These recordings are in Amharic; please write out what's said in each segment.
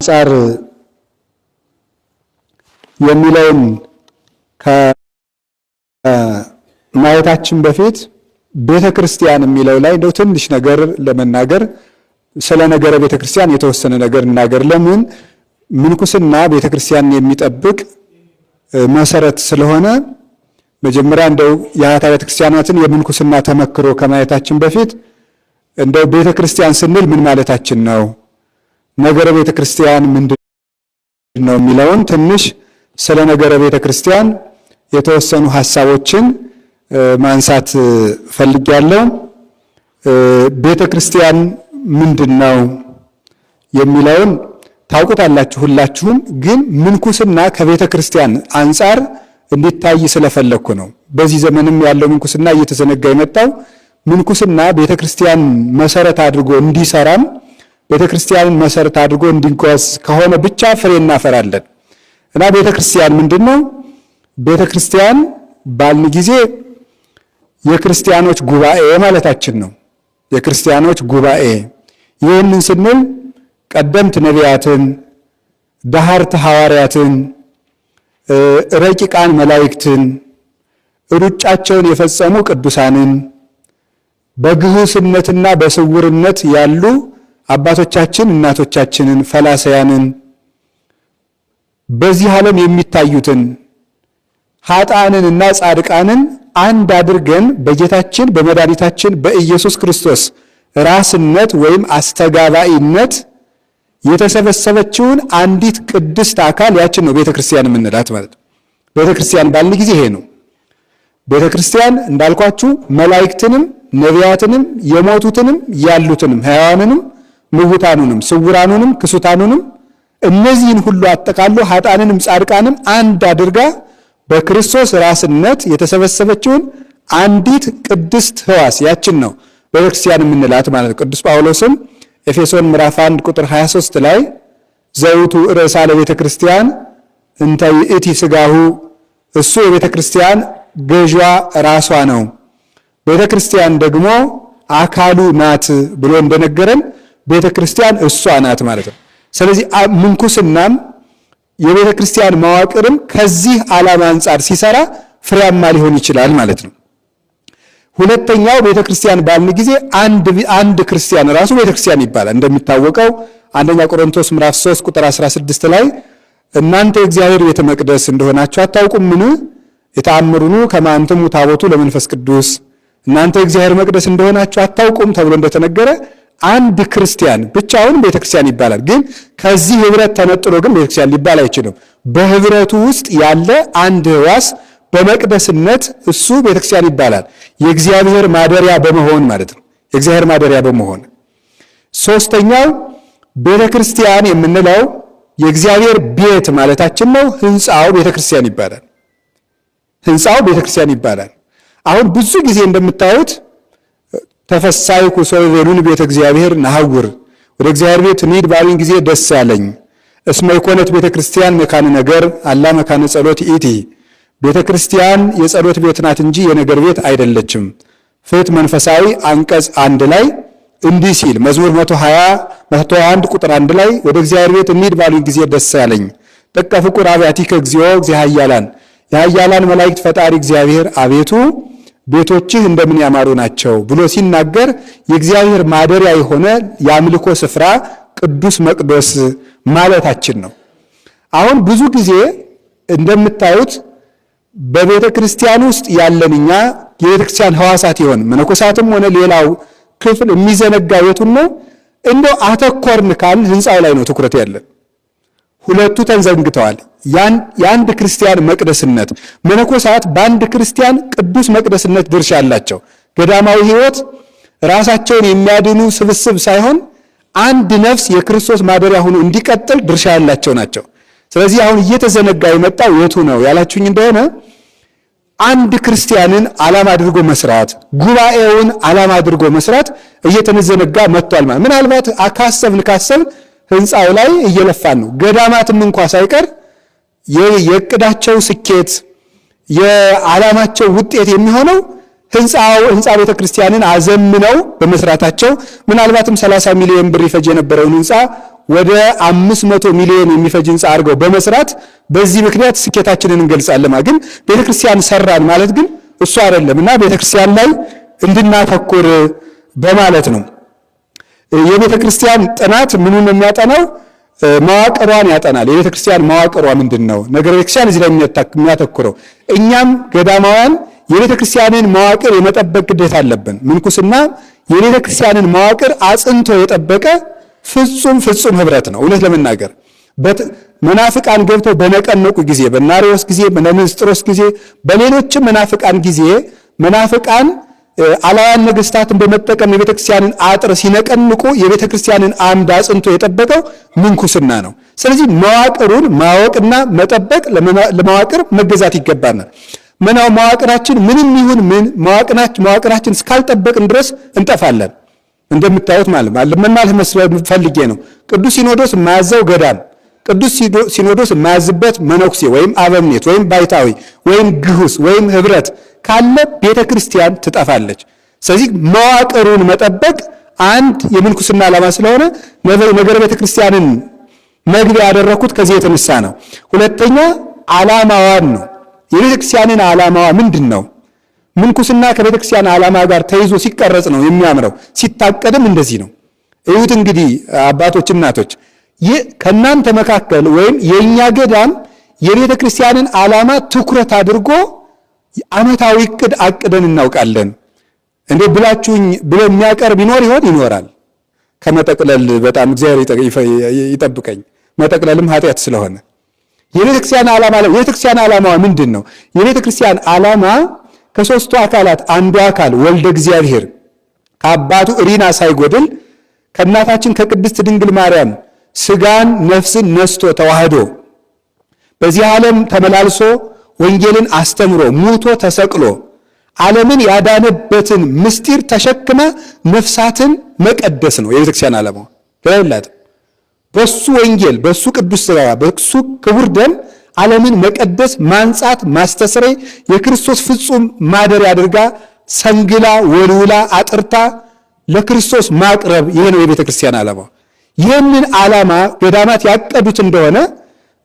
አንጻር የሚለውን ከማየታችን በፊት ቤተ ክርስቲያን የሚለው ላይ እንደው ትንሽ ነገር ለመናገር ስለ ነገረ ቤተ ክርስቲያን የተወሰነ ነገር እናገር። ለምን ምንኩስና ቤተ ክርስቲያንን የሚጠብቅ መሰረት ስለሆነ መጀመሪያ እንደው የአኃት ቤተ ክርስቲያናትን የምንኩስና ተመክሮ ከማየታችን በፊት እንደው ቤተ ክርስቲያን ስንል ምን ማለታችን ነው፣ ነገረ ቤተ ክርስቲያን ምንድን ነው የሚለውን ትንሽ ስለ ነገረ ቤተ ክርስቲያን የተወሰኑ ሐሳቦችን ማንሳት ፈልጌያለሁ። ቤተ ክርስቲያን ምንድን ነው የሚለውን ታውቁታላችሁ ሁላችሁም። ግን ምንኩስና ከቤተ ክርስቲያን አንጻር እንዲታይ ስለፈለግኩ ነው። በዚህ ዘመንም ያለው ምንኩስና እየተዘነጋ የመጣው ምንኩስና ቤተ ክርስቲያን መሰረት አድርጎ እንዲሰራም ቤተ ክርስቲያንን መሰረት አድርጎ እንዲጓዝ ከሆነ ብቻ ፍሬ እናፈራለን። እና ቤተ ክርስቲያን ምንድን ነው? ቤተ ክርስቲያን ባልን ጊዜ የክርስቲያኖች ጉባኤ ማለታችን ነው። የክርስቲያኖች ጉባኤ። ይህንን ስንል ቀደምት ነቢያትን፣ ደኃርት ሐዋርያትን፣ ረቂቃን መላእክትን፣ ሩጫቸውን የፈጸሙ ቅዱሳንን፣ በግሁስነትና በስውርነት ያሉ አባቶቻችን እናቶቻችንን፣ ፈላሰያንን፣ በዚህ ዓለም የሚታዩትን ኃጥአንንና ጻድቃንን አንድ አድርገን በጌታችን በመድኃኒታችን በኢየሱስ ክርስቶስ ራስነት ወይም አስተጋባኢነት የተሰበሰበችውን አንዲት ቅድስት አካል ያችን ነው ቤተክርስቲያን የምንላት ማለት ነው። ቤተክርስቲያን ባልን ጊዜ ይሄ ነው። ቤተክርስቲያን እንዳልኳችሁ መላእክትንም ነቢያትንም የሞቱትንም ያሉትንም ሕያዋንንም ምውታኑንም ስውራኑንም ክሱታኑንም እነዚህን ሁሉ አጠቃሎ ኃጥአንንም ጻድቃንም አንድ አድርጋ በክርስቶስ ራስነት የተሰበሰበችውን አንዲት ቅድስት ሕዋስ ያችን ነው ቤተክርስቲያን የምንላት ማለት ነው። ቅዱስ ጳውሎስም ኤፌሶን ምዕራፍ 1 ቁጥር 23 ላይ ዘውቱ ርእሳ ለቤተ ክርስቲያን እንተ ይእቲ ሥጋሁ፣ እሱ የቤተ ክርስቲያን ገዥዋ ራሷ ነው፣ ቤተ ክርስቲያን ደግሞ አካሉ ናት ብሎ እንደነገረን ቤተ ክርስቲያን እሷ ናት ማለት ነው። ስለዚህ ምንኩስናም የቤተ ክርስቲያን መዋቅርም ከዚህ ዓላማ አንጻር ሲሰራ ፍሬያማ ሊሆን ይችላል ማለት ነው። ሁለተኛው ቤተ ክርስቲያን ባልን ጊዜ አንድ ክርስቲያን ራሱ ቤተ ክርስቲያን ይባላል። እንደሚታወቀው አንደኛ ቆሮንቶስ ምዕራፍ 3 ቁጥር 16 ላይ እናንተ የእግዚአብሔር ቤተ መቅደስ እንደሆናችሁ አታውቁምን? የተአምሩኑ ከመ አንትሙ ታቦቱ ለመንፈስ ቅዱስ፣ እናንተ የእግዚአብሔር መቅደስ እንደሆናችሁ አታውቁም ተብሎ እንደተነገረ አንድ ክርስቲያን ብቻውን ቤተክርስቲያን ይባላል። ግን ከዚህ ህብረት ተነጥሎ ግን ቤተክርስቲያን ሊባል አይችልም። በህብረቱ ውስጥ ያለ አንድ ህዋስ በመቅደስነት እሱ ቤተክርስቲያን ይባላል። የእግዚአብሔር ማደሪያ በመሆን ማለት ነው። የእግዚአብሔር ማደሪያ በመሆን። ሶስተኛው ቤተክርስቲያን የምንለው የእግዚአብሔር ቤት ማለታችን ነው። ህንፃው ቤተክርስቲያን ይባላል። ህንፃው ቤተክርስቲያን ይባላል። አሁን ብዙ ጊዜ እንደምታዩት ተፈሳይኩ ሶበ ይቤሉኒ ቤተ እግዚአብሔር ነሐውር፣ ወደ እግዚአብሔር ቤት እንሂድ ባሉኝ ጊዜ ደስ አለኝ። እስመ ኢኮነት ቤተ ክርስቲያን መካነ ነገር አላ መካነ ጸሎት ይእቲ፣ ቤተ ክርስቲያን የጸሎት ቤት ናት እንጂ የነገር ቤት አይደለችም። ፍትሕ መንፈሳዊ አንቀጽ 1 ላይ እንዲህ ሲል መዝሙር 120 121 ቁጥር 1 ላይ ወደ እግዚአብሔር ቤት እንሂድ ባሉኝ ጊዜ ደስ አለኝ። ጥቀ ፍቁር አብያቲከ እግዚኦ እግዚአ ኃያላን፣ የኃያላን መላእክት ፈጣሪ እግዚአብሔር አቤቱ ቤቶችህ እንደምን ያማሩ ናቸው ብሎ ሲናገር የእግዚአብሔር ማደሪያ የሆነ የአምልኮ ስፍራ ቅዱስ መቅደስ ማለታችን ነው። አሁን ብዙ ጊዜ እንደምታዩት በቤተ ክርስቲያን ውስጥ ያለን እኛ የቤተ ክርስቲያን ሕዋሳት የሆን መነኮሳትም ሆነ ሌላው ክፍል የሚዘነጋው የቱን ነው? እንደው አተኮርን ካልን ህንፃው ላይ ነው ትኩረት ያለን። ሁለቱ ተዘንግተዋል። የአንድ ክርስቲያን መቅደስነት፣ መነኮሳት በአንድ ክርስቲያን ቅዱስ መቅደስነት ድርሻ አላቸው። ገዳማዊ ሕይወት ራሳቸውን የሚያድኑ ስብስብ ሳይሆን አንድ ነፍስ የክርስቶስ ማደሪያ ሆኖ እንዲቀጥል ድርሻ ያላቸው ናቸው። ስለዚህ አሁን እየተዘነጋ የመጣው የቱ ነው ያላችሁኝ እንደሆነ አንድ ክርስቲያንን ዓላማ አድርጎ መስራት፣ ጉባኤውን ዓላማ አድርጎ መስራት እየተዘነጋ መጥቷል። ማለት ምናልባት ካሰብን ካሰብን ህንፃው ላይ እየለፋን ነው። ገዳማትም እንኳ ሳይቀር የእቅዳቸው ስኬት የዓላማቸው ውጤት የሚሆነው ህንፃ ቤተ ክርስቲያንን አዘምነው በመስራታቸው ምናልባትም 30 ሚሊዮን ብር ይፈጅ የነበረውን ህንፃ ወደ 500 ሚሊዮን የሚፈጅ ህንፃ አድርገው በመስራት በዚህ ምክንያት ስኬታችንን እንገልጻለን። ግን ቤተክርስቲያን ሰራን ማለት ግን እሱ አይደለም እና ቤተክርስቲያን ላይ እንድናተኩር በማለት ነው። የቤተክርስቲያን ጥናት ምኑን ነው የሚያጠናው? መዋቅሯን ያጠናል። የቤተክርስቲያን መዋቅሯ ምንድን ነው? ነገረ ቤተክርስቲያን እዚህ ላይ የሚያተኩረው። እኛም ገዳማውያን የቤተክርስቲያንን መዋቅር የመጠበቅ ግዴታ አለብን። ምንኩስና የቤተክርስቲያንን መዋቅር አጽንቶ የጠበቀ ፍጹም ፍጹም ህብረት ነው። እውነት ለመናገር መናፍቃን ገብተው በነቀነቁ ጊዜ፣ በናሪዎስ ጊዜ፣ በንስጥሮስ ጊዜ፣ በሌሎችም መናፍቃን ጊዜ መናፍቃን አላውያን ነገስታትን በመጠቀም የቤተክርስቲያንን አጥር ሲነቀንቁ የቤተክርስቲያንን አምድ አጽንቶ የጠበቀው ምንኩስና ነው። ስለዚህ መዋቅሩን ማወቅና መጠበቅ፣ ለመዋቅር መገዛት ይገባናል። ምናው መዋቅራችን ምንም ይሁን ምን መዋቅራችን እስካልጠበቅን ድረስ እንጠፋለን። እንደምታዩት ማለት ምን ማለት ፈልጌ ነው? ቅዱስ ሲኖዶስ የማያዘው ገዳም፣ ቅዱስ ሲኖዶስ የማያዝበት መነኩሴ ወይም አበምኔት ወይም ባይታዊ ወይም ግሁስ ወይም ህብረት ካለ ቤተ ክርስቲያን ትጠፋለች። ስለዚህ መዋቅሩን መጠበቅ አንድ የምንኩስና ዓላማ ስለሆነ ነገረ ቤተ ክርስቲያንን መግቢያ ያደረኩት ከዚህ የተነሳ ነው። ሁለተኛ ዓላማዋን ነው። የቤተ ክርስቲያንን ዓላማዋ ምንድን ነው? ምንኩስና ከቤተ ክርስቲያን ዓላማ ጋር ተይዞ ሲቀረጽ ነው የሚያምረው። ሲታቀድም እንደዚህ ነው። እዩት እንግዲህ አባቶች፣ እናቶች ይህ ከእናንተ መካከል ወይም የእኛ ገዳም የቤተ ክርስቲያንን ዓላማ ትኩረት አድርጎ ዓመታዊ እቅድ አቅደን እናውቃለን እንዴ ብላችሁኝ ብሎ የሚያቀርብ ይኖር ይሆን? ይኖራል። ከመጠቅለል በጣም እግዚአብሔር ይጠብቀኝ። መጠቅለልም ኃጢአት ስለሆነ የቤተክርስቲያን ዓላማ የቤተክርስቲያን ዓላማዋ ምንድን ነው? የቤተክርስቲያን ዓላማ ከሶስቱ አካላት አንዱ አካል ወልደ እግዚአብሔር ከአባቱ እሪና ሳይጎድል ከእናታችን ከቅድስት ድንግል ማርያም ስጋን ነፍስን ነስቶ ተዋህዶ በዚህ ዓለም ተመላልሶ ወንጌልን አስተምሮ ሙቶ ተሰቅሎ ዓለምን ያዳነበትን ምስጢር ተሸክማ ነፍሳትን መቀደስ ነው የቤተክርስቲያን ዓላማዋ። ሌላ በሱ ወንጌል በሱ ቅዱስ ሥጋ በሱ ክቡር ደም ዓለምን መቀደስ፣ ማንጻት፣ ማስተስረይ የክርስቶስ ፍጹም ማደሪያ አድርጋ ሰንግላ ወልውላ አጥርታ ለክርስቶስ ማቅረብ፣ ይሄ ነው የቤተ ክርስቲያን ዓላማ። ይህንን ዓላማ ገዳማት ያቀዱት እንደሆነ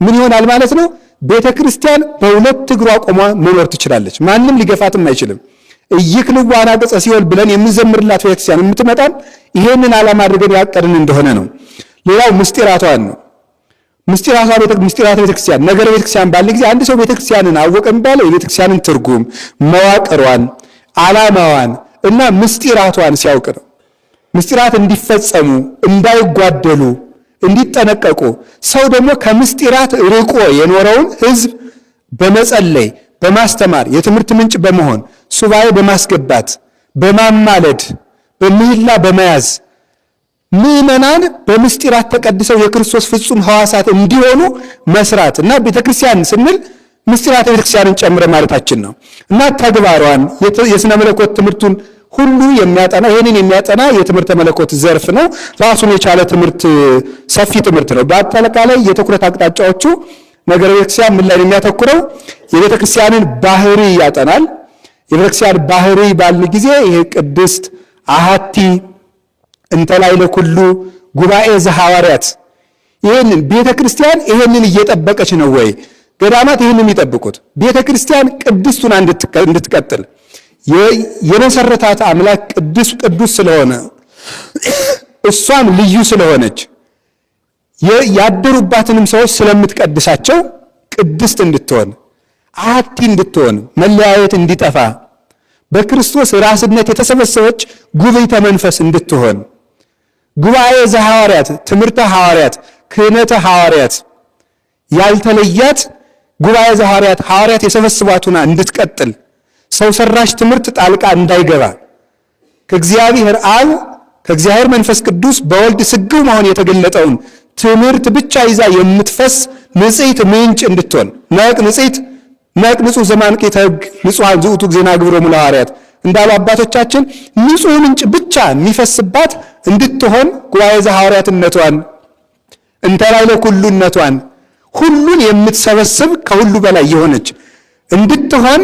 ምን ይሆናል ማለት ነው? ቤተ ክርስቲያን በሁለት እግሯ ቆሟ መኖር ትችላለች። ማንም ሊገፋትም አይችልም። ኢይክልዋ አናቅጸ ሲኦል ብለን የምንዘምርላት ቤተክርስቲያን የምትመጣም ይሄንን ዓላማ አድርገን ያቀድን እንደሆነ ነው። ሌላው ምስጢራቷን ነው። ምስጢራቷ ምስጢራተ ቤተክርስቲያን ነገረ ቤተክርስቲያን ባለ ጊዜ አንድ ሰው ቤተክርስቲያንን አወቀ የሚባለው የቤተክርስቲያንን ትርጉም፣ መዋቅሯን፣ ዓላማዋን እና ምስጢራቷን ሲያውቅ ነው። ምስጢራት እንዲፈጸሙ እንዳይጓደሉ እንዲጠነቀቁ ሰው ደግሞ ከምስጢራት ርቆ የኖረውን ሕዝብ በመጸለይ በማስተማር የትምህርት ምንጭ በመሆን ሱባኤ በማስገባት በማማለድ በምህላ በመያዝ ምዕመናን በምስጢራት ተቀድሰው የክርስቶስ ፍጹም ሕዋሳት እንዲሆኑ መስራት እና ቤተክርስቲያን ስንል ምስጢራት ቤተክርስቲያንን ጨምረ ማለታችን ነው እና ተግባሯን የስነ መለኮት ትምህርቱን ሁሉ የሚያጠና ይህንን የሚያጠና የትምህርተ መለኮት ዘርፍ ነው። ራሱን የቻለ ትምህርት ሰፊ ትምህርት ነው። በአጠቃላይ የትኩረት አቅጣጫዎቹ ነገረ ቤተክርስቲያን ምን ላይ ነው የሚያተኩረው? የቤተክርስቲያንን ባህሪ ያጠናል። የቤተክርስቲያን ባህሪ ባልን ጊዜ ይሄ ቅድስት አሃቲ እንተላዕለ ኩሉ ጉባኤ ዘሐዋርያት ይህንን ቤተ ክርስቲያን ይህንን እየጠበቀች ነው ወይ? ገዳማት ይህንን የሚጠብቁት ቤተ ክርስቲያን ቅድስቱን እንድትቀጥል የመሰረታት አምላክ ቅዱስ ቅዱስ ስለሆነ እሷም ልዩ ስለሆነች ያደሩባትንም ሰዎች ስለምትቀድሳቸው ቅድስት እንድትሆን አሐቲ እንድትሆን መለያየት እንዲጠፋ በክርስቶስ ራስነት የተሰበሰበች ጉብይተ መንፈስ እንድትሆን ጉባኤ ዘሐዋርያት ትምህርተ ሐዋርያት ክህነተ ሐዋርያት ያልተለያት ጉባኤ ዘሐዋርያት ሐዋርያት የሰበስቧት ሆና እንድትቀጥል ሰው ሰራሽ ትምህርት ጣልቃ እንዳይገባ ከእግዚአብሔር አብ ከእግዚአብሔር መንፈስ ቅዱስ በወልድ ስግው መሆን የተገለጠውን ትምህርት ብቻ ይዛ የምትፈስ ንጽሕት ምንጭ እንድትሆን ነቅ ንጽሕት ነቅ ንጹሕ ዘማንቂተ ሕግ ንጹሐን ዝውቱ ዜና ግብሮሙ ለሐዋርያት እንዳሉ አባቶቻችን ንጹሕ ምንጭ ብቻ የሚፈስባት እንድትሆን ጉባኤ ዘሐዋርያትነቷን እንተላዕለ ኩሉነቷን ሁሉን የምትሰበስብ ከሁሉ በላይ የሆነች እንድትሆን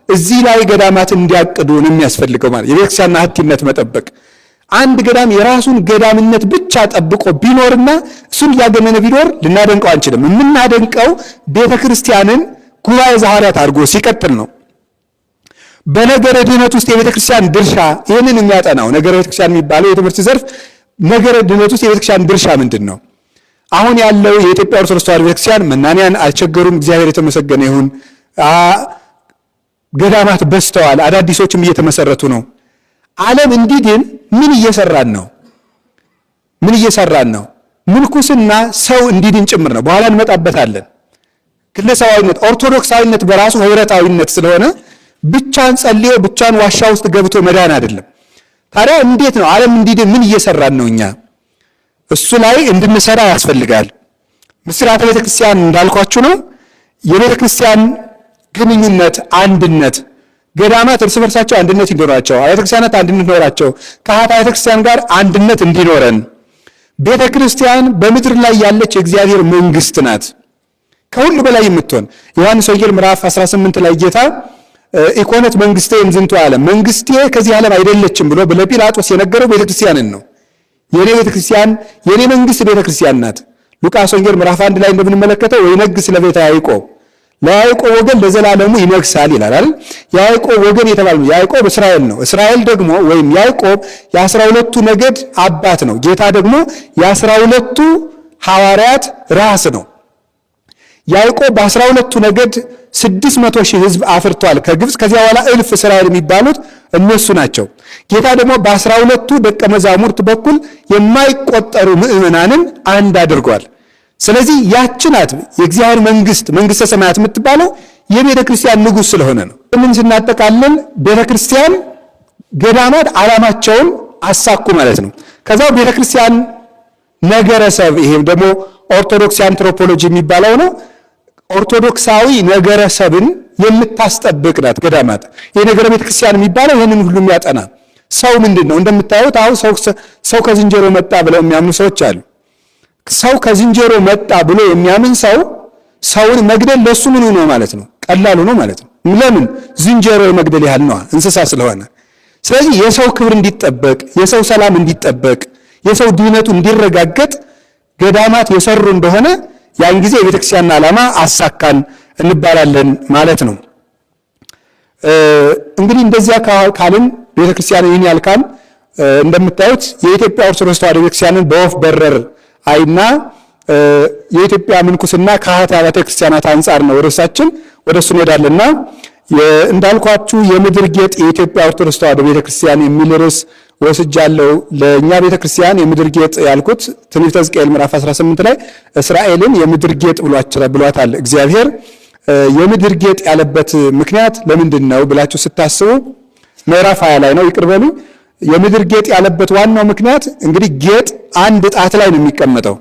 እዚህ ላይ ገዳማት እንዲያቅዱ ነው የሚያስፈልገው። ማለት የቤተክርስቲያን አሐቲነት መጠበቅ አንድ ገዳም የራሱን ገዳምነት ብቻ ጠብቆ ቢኖርና እሱን እያገነነ ቢኖር ልናደንቀው አንችልም። የምናደንቀው ቤተ ክርስቲያንን ጉባኤ ዘሐዋርያት አድርጎ ሲቀጥል ነው። በነገረ ድኅነት ውስጥ የቤተ ክርስቲያን ድርሻ ይህንን የሚያጠናው ነገረ ቤተ ክርስቲያን የሚባለው የትምህርት ዘርፍ ነገረ ድኅነት ውስጥ የቤተ ክርስቲያን ድርሻ ምንድን ነው? አሁን ያለው የኢትዮጵያ ኦርቶዶክስ ተዋሕዶ ቤተክርስቲያን መናንያን አልቸገሩም፣ እግዚአብሔር የተመሰገነ ይሁን። ገዳማት በዝተዋል፣ አዳዲሶችም እየተመሰረቱ ነው። ዓለም እንዲድን ምን እየሰራን ነው? ምን እየሰራን ነው? ምንኩስና ሰው እንዲድን ጭምር ነው። በኋላ እንመጣበታለን። ግለሰባዊነት፣ ኦርቶዶክሳዊነት በራሱ ህብረታዊነት ስለሆነ ብቻን ጸልዮ ብቻን ዋሻ ውስጥ ገብቶ መዳን አይደለም። ታዲያ እንዴት ነው ዓለም እንዲድን ምን እየሰራን ነው እኛ? እሱ ላይ እንድንሰራ ያስፈልጋል። ምስራተ ቤተክርስቲያን እንዳልኳችሁ ነው። የቤተክርስቲያን ግንኙነት አንድነት፣ ገዳማት እርስ በርሳቸው አንድነት እንዲኖራቸው፣ አብያተ ክርስቲያናት አንድነት እንዲኖራቸው፣ ከአኃት አብያተ ክርስቲያን ጋር አንድነት እንዲኖረን። ቤተ ክርስቲያን በምድር ላይ ያለች የእግዚአብሔር መንግስት ናት፣ ከሁሉ በላይ የምትሆን። ዮሐንስ ወንጌል ምዕራፍ 18 ላይ ጌታ ኢኮነት መንግስቴ እምዝንቱ ዓለም፣ መንግስቴ ከዚህ ዓለም አይደለችም ብሎ ለጲላጦስ የነገረው ቤተክርስቲያንን ነው። የኔ ቤተክርስቲያን የኔ መንግስት ቤተክርስቲያን ናት። ሉቃስ ወንጌል ምዕራፍ 1 ላይ እንደምንመለከተው ወይነግስ ለቤተ ያዕቆብ፣ ለያዕቆብ ወገን ለዘላለሙ ይነግሳል ይላል አይደል? ያዕቆብ ወገን የተባለው ያዕቆብ እስራኤል ነው። እስራኤል ደግሞ ወይም ያዕቆብ የ12ቱ ነገድ አባት ነው። ጌታ ደግሞ የ12ቱ ሐዋርያት ራስ ነው። ያዕቆብ በ12ቱ ነገድ 600 ሺህ ሕዝብ አፍርቷል ከግብፅ። ከዚያ በኋላ እልፍ እስራኤል የሚባሉት እነሱ ናቸው። ጌታ ደግሞ በ12ቱ ደቀ መዛሙርት በኩል የማይቆጠሩ ምዕመናንን አንድ አድርጓል። ስለዚህ ያች ናት የእግዚአብሔር መንግስት፣ መንግስተ ሰማያት የምትባለው የቤተ ክርስቲያን ንጉሥ ስለሆነ ነው። ምን ስናጠቃልል ቤተ ክርስቲያን ገዳማት ዓላማቸውን አሳኩ ማለት ነው። ከዛው ቤተ ክርስቲያን ነገረሰብ፣ ይሄም ደግሞ ኦርቶዶክስ አንትሮፖሎጂ የሚባለው ነው። ኦርቶዶክሳዊ ነገረሰብን የምታስጠብቅ ናት ገዳማት። ይሄ ነገረ ቤተ ክርስቲያን የሚባለው ይህንን ሁሉ የሚያጠና ሰው ምንድን ነው? እንደምታዩት አሁን ሰው ከዝንጀሮ መጣ ብለው የሚያምኑ ሰዎች አሉ። ሰው ከዝንጀሮ መጣ ብሎ የሚያምን ሰው ሰውን መግደል ለሱ ምኑ ነው ማለት ነው? ቀላሉ ነው ማለት ነው። ለምን? ዝንጀሮ የመግደል ያህል ነው፣ እንስሳ ስለሆነ። ስለዚህ የሰው ክብር እንዲጠበቅ፣ የሰው ሰላም እንዲጠበቅ፣ የሰው ድህነቱ እንዲረጋገጥ ገዳማት የሰሩ እንደሆነ ያን ጊዜ የቤተክርስቲያን ዓላማ አሳካን እንባላለን ማለት ነው። እንግዲህ እንደዚያ ካልን ቤተክርስቲያን ይህን ያልካል። እንደምታዩት የኢትዮጵያ ኦርቶዶክስ ተዋሕዶ ቤተክርስቲያንን በወፍ በረር አይና የኢትዮጵያ ምንኩስና ከአኃት አብያተ ክርስቲያናት አንጻር ነው ርዕሳችን። ወደ እሱ እንሄዳለንና እንዳልኳችሁ የምድር ጌጥ የኢትዮጵያ ኦርቶዶክስ ተዋሕዶ ቤተክርስቲያን የሚል ርዕስ ወስጃለሁ። ለእኛ ቤተክርስቲያን የምድር ጌጥ ያልኩት ትንቢተ ሕዝቅኤል ምዕራፍ 18 ላይ እስራኤልን የምድር ጌጥ ብሏታል እግዚአብሔር። የምድር ጌጥ ያለበት ምክንያት ለምንድን ነው ብላችሁ ስታስቡ ምዕራፍ 20 ላይ ነው፣ ይቅር በሉ። የምድር ጌጥ ያለበት ዋናው ምክንያት እንግዲህ ጌጥ አንድ ጣት ላይ ነው የሚቀመጠው።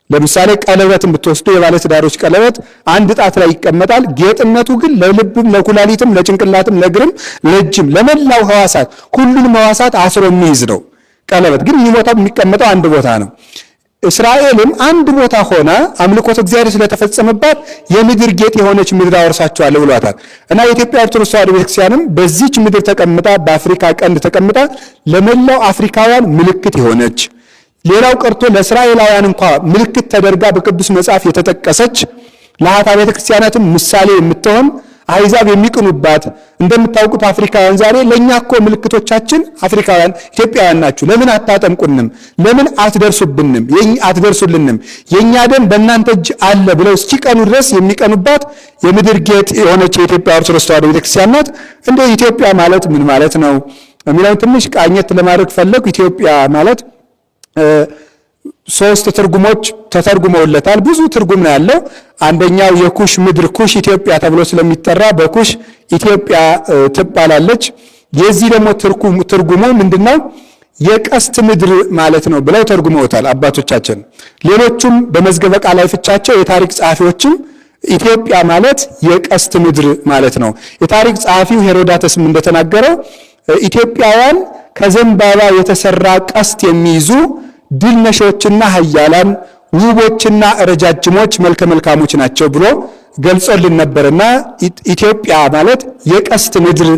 ለምሳሌ ቀለበትን ብትወስዱ የባለ ትዳሮች ቀለበት አንድ ጣት ላይ ይቀመጣል። ጌጥነቱ ግን ለልብም፣ ለኩላሊትም፣ ለጭንቅላትም፣ ለእግርም፣ ለእጅም፣ ለመላው ሕዋሳት ሁሉንም ሕዋሳት አስሮ የሚይዝ ነው። ቀለበት ግን የሚሞታው የሚቀመጠው አንድ ቦታ ነው። እስራኤልም አንድ ቦታ ሆና አምልኮተ እግዚአብሔር ስለተፈጸመባት የምድር ጌጥ የሆነች ምድር አወርሳቸዋለሁ ብሏታል። እና የኢትዮጵያ ኦርቶዶክስ ተዋሕዶ ቤተክርስቲያንም በዚች ምድር ተቀምጣ በአፍሪካ ቀንድ ተቀምጣ ለመላው አፍሪካውያን ምልክት የሆነች፣ ሌላው ቀርቶ ለእስራኤላውያን እንኳ ምልክት ተደርጋ በቅዱስ መጽሐፍ የተጠቀሰች፣ ለአኃት አብያተ ክርስቲያናትም ምሳሌ የምትሆን፣ አሕዛብ የሚቅኑባት። እንደምታውቁት አፍሪካውያን ዛሬ ለእኛ እኮ ምልክቶቻችን አፍሪካውያን ኢትዮጵያውያን ናችሁ፣ ለምን አታጠምቁንም? ለምን አትደርሱብንም? አትደርሱልንም? የእኛ ደም በእናንተ እጅ አለ ብለው እስኪቀኑ ድረስ የሚቀኑባት የምድር ጌጥ የሆነች የኢትዮጵያ ኦርቶዶክስ ተዋሕዶ ቤተክርስቲያን ናት። እንደ ኢትዮጵያ ማለት ምን ማለት ነው የሚለውን ትንሽ ቃኘት ለማድረግ ፈለጉ። ኢትዮጵያ ማለት ሶስት ትርጉሞች ተተርጉመውለታል። ብዙ ትርጉም ነው ያለው። አንደኛው የኩሽ ምድር ኩሽ ኢትዮጵያ ተብሎ ስለሚጠራ በኩሽ ኢትዮጵያ ትባላለች። የዚህ ደግሞ ትርጉሙ ምንድነው? የቀስት ምድር ማለት ነው ብለው ተርጉመውታል አባቶቻችን። ሌሎቹም በመዝገበ ቃላዊ ፍቻቸው የታሪክ ጸሐፊዎችም ኢትዮጵያ ማለት የቀስት ምድር ማለት ነው። የታሪክ ጸሐፊው ሄሮዳተስም እንደተናገረው ኢትዮጵያውያን ከዘንባባ የተሰራ ቀስት የሚይዙ ድል ነሾችና ኃያላን ውቦችና ረጃጅሞች መልከ መልካሞች ናቸው ብሎ ገልጾልን ነበርና ኢትዮጵያ ማለት የቀስት ምድር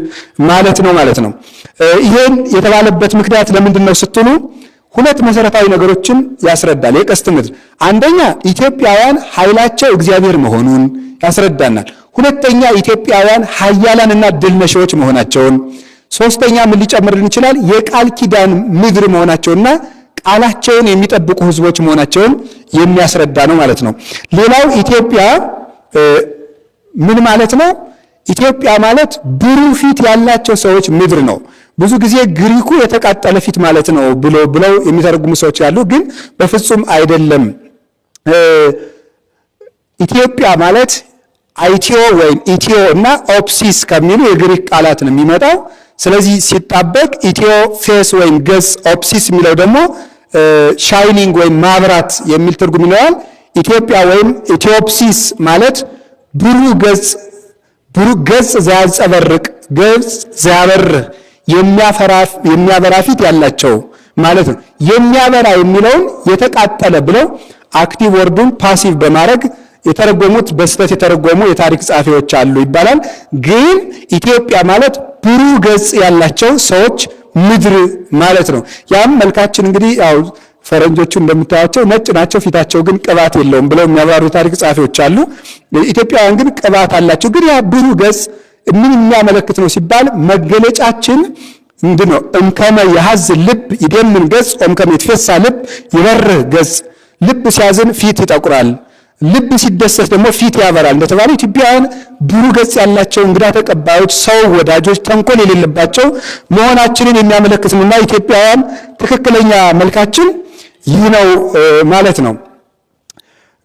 ማለት ነው ማለት ነው። ይሄን የተባለበት ምክንያት ለምንድን ነው ስትሉ ሁለት መሰረታዊ ነገሮችን ያስረዳል። የቀስት ምድር አንደኛ ኢትዮጵያውያን ኃይላቸው እግዚአብሔር መሆኑን ያስረዳናል። ሁለተኛ ኢትዮጵያውያን ኃያላንና ድል ነሺዎች መሆናቸውን፣ ሶስተኛ ምን ሊጨምርልን ይችላል? የቃል ኪዳን ምድር መሆናቸውና ቃላቸውን የሚጠብቁ ሕዝቦች መሆናቸውን የሚያስረዳ ነው ማለት ነው። ሌላው ኢትዮጵያ ምን ማለት ነው? ኢትዮጵያ ማለት ብሩህ ፊት ያላቸው ሰዎች ምድር ነው። ብዙ ጊዜ ግሪኩ የተቃጠለ ፊት ማለት ነው ብለው የሚተረጉሙ ሰዎች ያሉ፣ ግን በፍጹም አይደለም። ኢትዮጵያ ማለት አይቲዮ ወይም ኢትዮ እና ኦፕሲስ ከሚሉ የግሪክ ቃላት ነው የሚመጣው። ስለዚህ ሲጣበቅ ኢትዮ face ወይም ገጽ፣ ኦፕሲስ የሚለው ደግሞ shining ወይም ማብራት የሚል ትርጉም ይኖራል። ኢትዮጵያ ወይም ኢትዮፕሲስ ማለት ብሩህ ገጽ፣ ብሩህ ገጽ ዘያንጸበርቅ፣ ገጽ ዘያበርህ፣ የሚያበራ ፊት ያላቸው ማለት ነው። የሚያበራ የሚለውን የተቃጠለ ብለው active word ኡን passive በማድረግ የተረጎሙት በስህተት የተረጎሙ የታሪክ ጸሐፊዎች አሉ ይባላል። ግን ኢትዮጵያ ማለት ብሩህ ገጽ ያላቸው ሰዎች ምድር ማለት ነው። ያም መልካችን እንግዲህ ያው ፈረንጆቹ እንደምታያቸው ነጭ ናቸው፣ ፊታቸው ግን ቅባት የለውም ብለው የሚያብራሩ የታሪክ ጸሐፊዎች አሉ። ኢትዮጵያውያን ግን ቅባት አላቸው። ግን ያ ብሩህ ገጽ ምን የሚያመለክት ነው ሲባል መገለጫችን ምንድን ነው? እምከመ የሐዝን ልብ ይደምን ገጽ ወእምከመ ይትፌሣሕ ልብ ይበርህ ገጽ። ልብ ሲያዝን ፊት ይጠቁራል፣ ልብ ሲደሰት ደግሞ ፊት ያበራል እንደተባለ ኢትዮጵያውያን ብሩህ ገጽ ያላቸው እንግዳ ተቀባዮች፣ ሰው ወዳጆች፣ ተንኮል የሌለባቸው መሆናችንን የሚያመለክት ነውና ኢትዮጵያውያን ትክክለኛ መልካችን ይህ ነው ማለት ነው።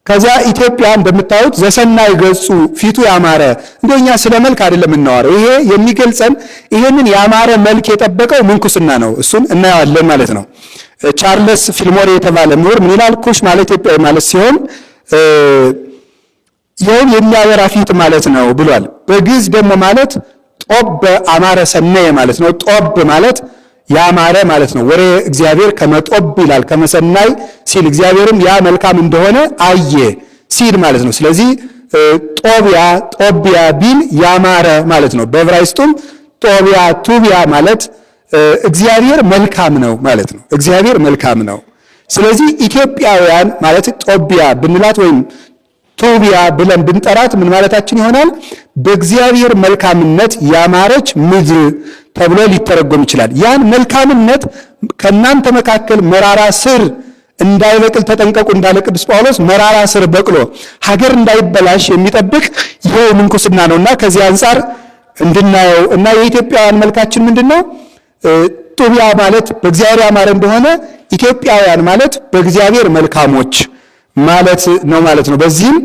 ከዚያ ኢትዮጵያ እንደምታዩት ዘሰናይ ገጹ ፊቱ ያማረ፣ እንደኛ ስለ መልክ አይደለም የምናወራው። ይሄ የሚገልጸን ይሄንን ያማረ መልክ የጠበቀው ምንኩስና ነው። እሱን እናየዋለን ማለት ነው። ቻርለስ ፊልሞሪ የተባለ ምሁር ምን ይላል? ኩሽ ማለት ኢትዮጵያዊ ማለት ሲሆን ይኸውም የሚያበራ ፊት ማለት ነው ብሏል። በግዕዝ ደግሞ ማለት ጦብ አማረ ሰነየ ማለት ነው። ጦብ ማለት ያማረ ማለት ነው። ወሬ እግዚአብሔር ከመጦብ ይላል ከመሰናይ ሲል እግዚአብሔርም ያ መልካም እንደሆነ አየ ሲል ማለት ነው። ስለዚህ ጦቢያ ጦቢያ ቢል ያማረ ማለት ነው። በዕብራይስጡም ጦቢያ ቱቢያ ማለት እግዚአብሔር መልካም ነው ማለት ነው። እግዚአብሔር መልካም ነው። ስለዚህ ኢትዮጵያውያን ማለት ጦቢያ ብንላት ወይም ቶቢያ ብለን ብንጠራት ምን ማለታችን ይሆናል? በእግዚአብሔር መልካምነት ያማረች ምድር ተብሎ ሊተረጎም ይችላል። ያን መልካምነት ከእናንተ መካከል መራራ ስር እንዳይበቅል ተጠንቀቁ እንዳለ ቅዱስ ጳውሎስ መራራ ስር በቅሎ ሀገር እንዳይበላሽ የሚጠብቅ ይኸው ምንኩስና ነውና ከዚህ አንጻር እንድናየው እና የኢትዮጵያውያን መልካችን ምንድን ነው? ጦቢያ ማለት በእግዚአብሔር ያማረ እንደሆነ ኢትዮጵያውያን ማለት በእግዚአብሔር መልካሞች ማለት ነው ማለት ነው። በዚህም